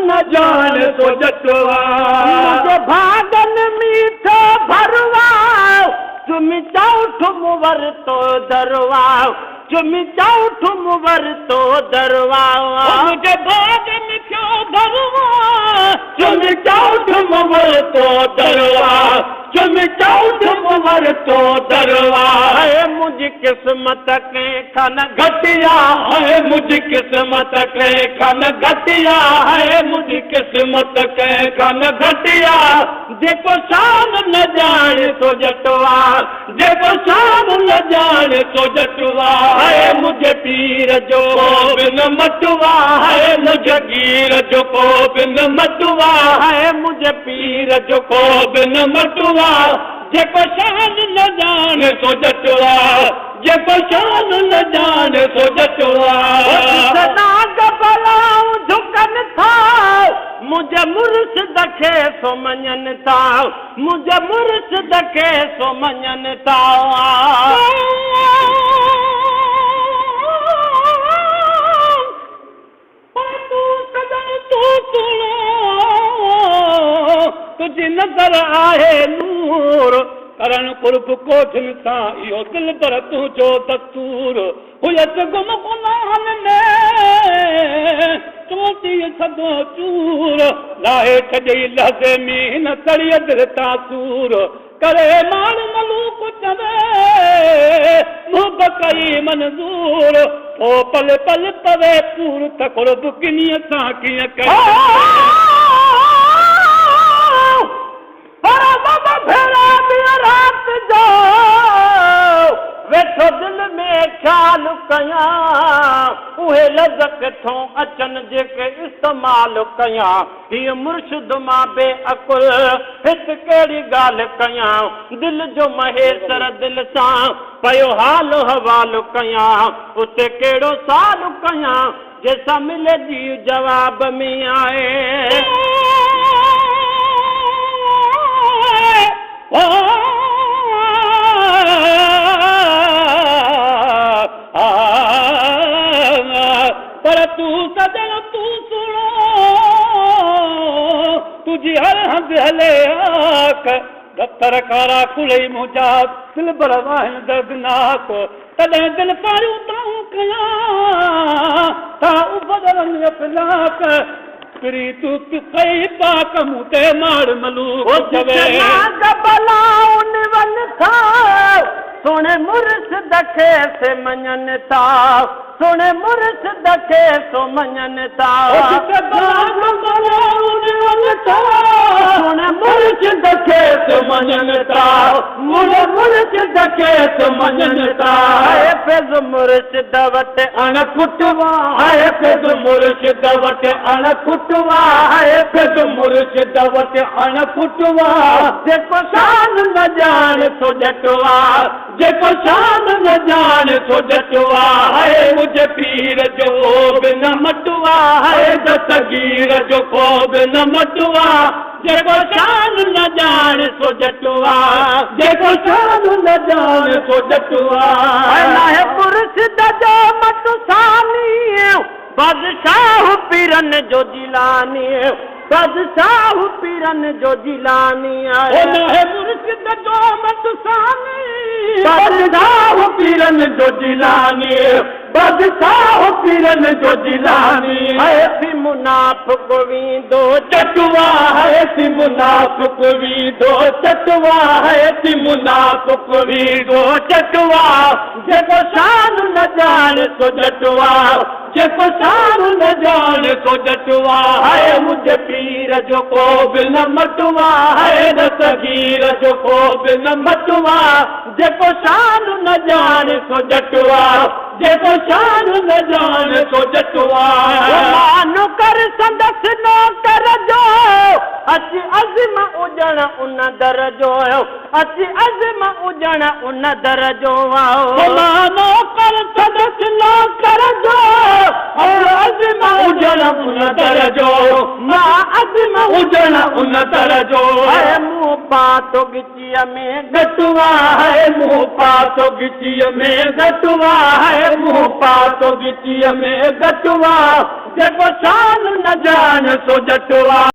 نه ڄاڻي سو ڄٽوا. منهنجي ڀاڳن ميٺو ڀروا، چمي چؤٺ مون ورتو دروا، چمي چؤٺ مون ورتو دروا. منهنجي ڀاڳن ٿيو ڀروا، چمي چؤٺ مون ورتو دروا، چمي چؤٺ مون ورتو دروا. آهي منهنجي قسمت ڪنهن کان نه گهٽيا، آهي منهنجي قسمت ڪنهن کان نه گهٽيا، آهي منهنجي قسمت ڪنهن کان نه گهٽيا. جيڪو شان نه ڄاڻي سو ڄٽوا، جيڪو شان نه ڄاڻي سو ڄٽوا. آهي منهنجي پير جو ڪو به نه مٽوا، آهي منهنجي پير جو ڪو به نه مٽوا، آهي منهنجي پير جو ڪو به نه مٽوا. جيڪو شان نه ڄاڻي سو ڄٽوا، جيڪو شان نه ڄاڻي سو ڄٽوا. ناگ بلائون جهڪن ٿا، منهنجي مرشد کي سو مڃن ٿا، منهنجي مرشد کي سو مڃن ٿا. پر تون سڄڻ تون سهڻو، تنهنجي نظر آهي نور، ڪرڻ قرب ڪوجهن سان اهو دلبر تنهنجو دستور، هيس گم گناهن ۾، چونٽيء سڌو چور، لاهي ڇڏيئي لحظي ۾ هن سڙيء دل تان سور، ڪري ماڻ ملوڪ چوي، محب ڪئي منظور، ٿو پل پل پوي پور، ته قرب ڪنيء سان ڪيئن ڪجي. پر ٻه ڀيرا ٻيء رات جو ويٺو دل ۾ خيال ڪيان، اهي لفظ ڪٿون اچن جيڪي استعمال ڪيان. هيء مرشد مان بي عقل هت ڪهڙي ڳالهه ڪيان، دل جو مهيسر دل سان پيو حال حوال ڪيان، اتي ڪهڙو سال ڪيان، جنهن سان ملي جيء جواب ۾ آئي. پر تون سڄڻ تون سهڻو، تنهنجي هر هنڌ هلي آک. دفتر ڪارا کلئي منهنجا، دلبر آهن دردناڪ. تڏهن دل پاريون دانهون ڪيان، ٿا اڀرن افلاڪ. پرين تون ڪئي پاڪ، مون تي ماڙ ملوڪ چوي. نانگ بلائون ون ٿا، سهڻي مرشد کي سي مڃن ٿا، سهڻي مرشد کي سو مڃن ٿا. جتي نانگ بلائون ون ٿا، سهڻي مرشد کي سي مڃن ٿا، سهڻي مرشد کي سو مڃن ٿا. آهي فيض مرشد وٽ اڻ کٽوا، آهي فيض مرشد وٽ اڻ کٽوا، آهي فيض مرشد وٽ اڻ کٽوا. جيڪو شان نه ڄاڻي سو ڄٽوا، جيڪو شان نه ڄاڻي سو ڄٽوا. آهي منهنجي پير جو ڪو به نه مٽوا، آهي دستگير جو ڪو به نه مٽوا. جيڪو شان نه ڄاڻي سو ڄٽوا، جيڪو شان نه ڄاڻي سو ڄٽوا. ناهي مرشد جو مٽ ثاني، بادشاهه پيرن جو جيلاني، بادشاهه پيرن جو جيلاني. او ناهي مرشد جو مٽ ثاني، بادشاهه پيرن جو جيلاني، بادشاهه پيرن جو جيلاني. هي ٿي منافق ويندو چٽوا، هي ٿي منافق ويندو چٽوا، هي ٿي منافق ويندو چٽوا. جيڪو شان نه ڄاڻي سو ڄٽوا، جيڪو شان نه ڄاڻي سو ڄٽوا. هي منهنجي پير جو ڪو به نه مٽوا، هي دستگير جو ڪو به نه مٽوا. جيڪو شان نه ڄاڻي سو ڄٽوا، جيڪو شان نه ڄاڻي سو ڄٽوا. مان ڪر سندس نوڪر جو، اچ عزم اڄڻ ان در جو، اچ عزم اڄڻ ان در جو. مان ڪر سندس نوڪر جو، اچ عزم اڄڻ ان در جو، مان عزم اڄڻ ان در جو. اي مون پاتو ڳچيء ۾. ڳٽوا آهي منهن پاتو ڳچيء ۾، ڳٽوا آهي منهن پاتو ڳچيء ۾، ڳٽوا. جيڪو شان نه ڄاڻي سو سو ڄٽ آ.